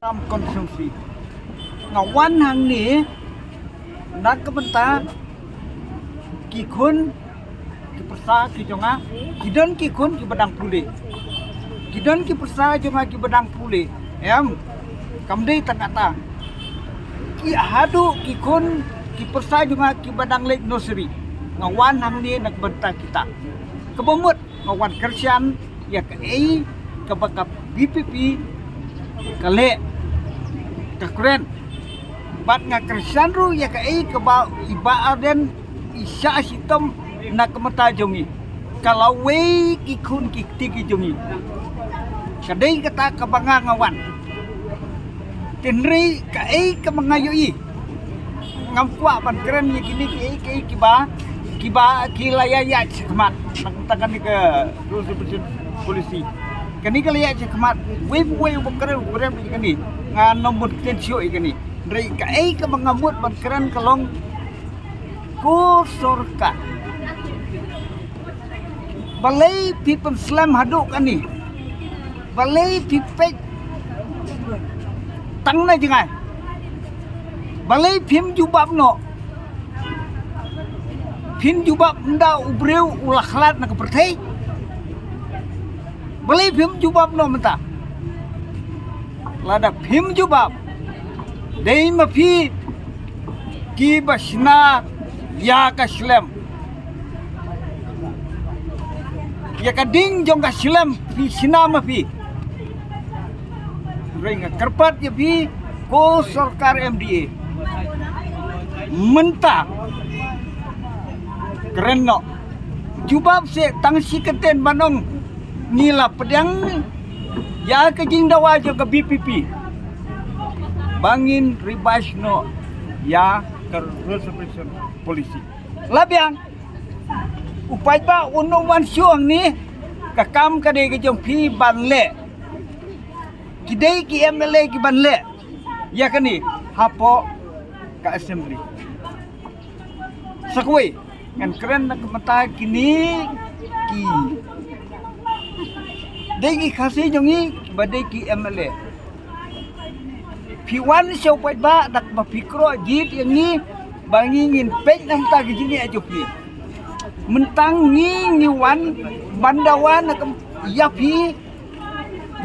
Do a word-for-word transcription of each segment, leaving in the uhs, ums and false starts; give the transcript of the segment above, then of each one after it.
Ram constituency. Nga wan hangne na ka bynta ki khun ki pyrsa ki jong nga, ki don ki khun ki ba dang pule. Ki don ki pyrsa jong nga ki ba dang pule. Em, kam dei tang kata. Ki haduh ki khun ki pyrsa jong nga ki ba dang leit nursery. Nga wan hangne na ka bynta kita. Kaba mut nga wan kyrshan ïa kaei kaba ka B P P ka leh, ka kren. Bad nga kyrshan ruh ïa kaei kaba i Bah Ardent i shah shitom na ka bynta jong ngi. Ka lawei ki khun ki kti ki jong ngi. Ka dei kata kaba nga nga wan. Hynrei kaei kaba nga ïohi, ngam kwah ban kren ïa kine kiei kiei kiba, kiba ki la ïa ïaid shakhmat. Nangta kane ka rules and regulation policy, kane ka la ïaid shakhmat. Wei pa wei uba kren, u kren ïa kane. Ngam bun ktien shuh ïa kane. Hynrei kaei kaba nga mut ban kren ka long, ko sorkar, balei phi pynslem haduh kane? Balei phi peit tang na jngai? Balei phim jubab noh? Phin jubab ynda u briew u la khlad na ka pyrthei? Balei phim jubab noh mynta? Lada phim jubab, dei ma phi kiba shna ïa ka shlem. Ïa ka ding jong ka shlem phi shna ma phi. Hynrei nga kyrpad ïa phi, ko sorkar M D A, mynta kren noh. Jubab seh tang shi kyntien ban ong ngi la pdiang ïa ka jingdawa jong ka B P P ba ngin revise noh ïa ka rules and regulation policy. La biang, u paidbah un ym wan shuh hangne, ka kam ka dei ka jong phi ban leh. Ki dei ki M L A ki ban leh ïa kane hapoh ka assembly. Sa kawei, ngan kren na ka bynta kine ki dei ki Khasi jong ngi, ba dei ki M L A. Phi wan sha u paidbah da kaba phi kroh jied ïa ngi ba ngi ngin peit na ka bynta ka jingeh jong phi. Mynta ngi ngi wan ban dawa na ka ïa phi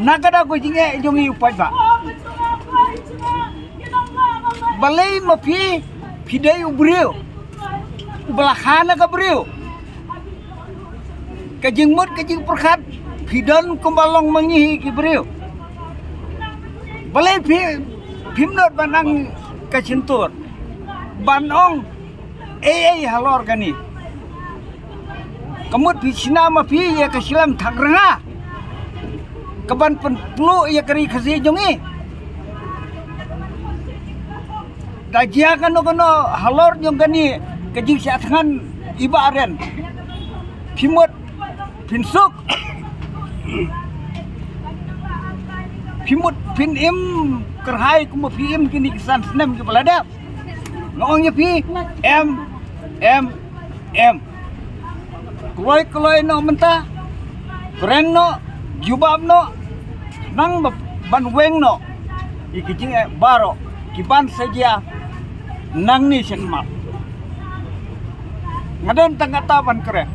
na ka bynta ka jingeh jong ngi u paidbah. Balei ma phi, phi dei u briew uba la kha na ka briew. Ka jingmut ka jingpyrkhat phi don kumba long ma ngi hi ki briew. Balei phi, phim nud ban nang ka shyntur ban ong ei ei halor kane? Ka mut phi shna ma phi ïa ka shlem thang rnga kaban pynpluh ïa ka ri Khasi jong ngi. Da jia kano kano halor jong kane ka jingshah thngan i Bah Ardent, phi mut phin suk? Phi mut phin im kyrhai kumba phi im kine ki san snem kiba la dep? Nga ong ïa phi, em, em, em. Kloi kloi noh mynta. Kren noh, jubab noh. Nang ba-, ban weng noh ïa ki jingeh baroh kiban sa jia nangne shakhmat. Nga don tang kata ban kren.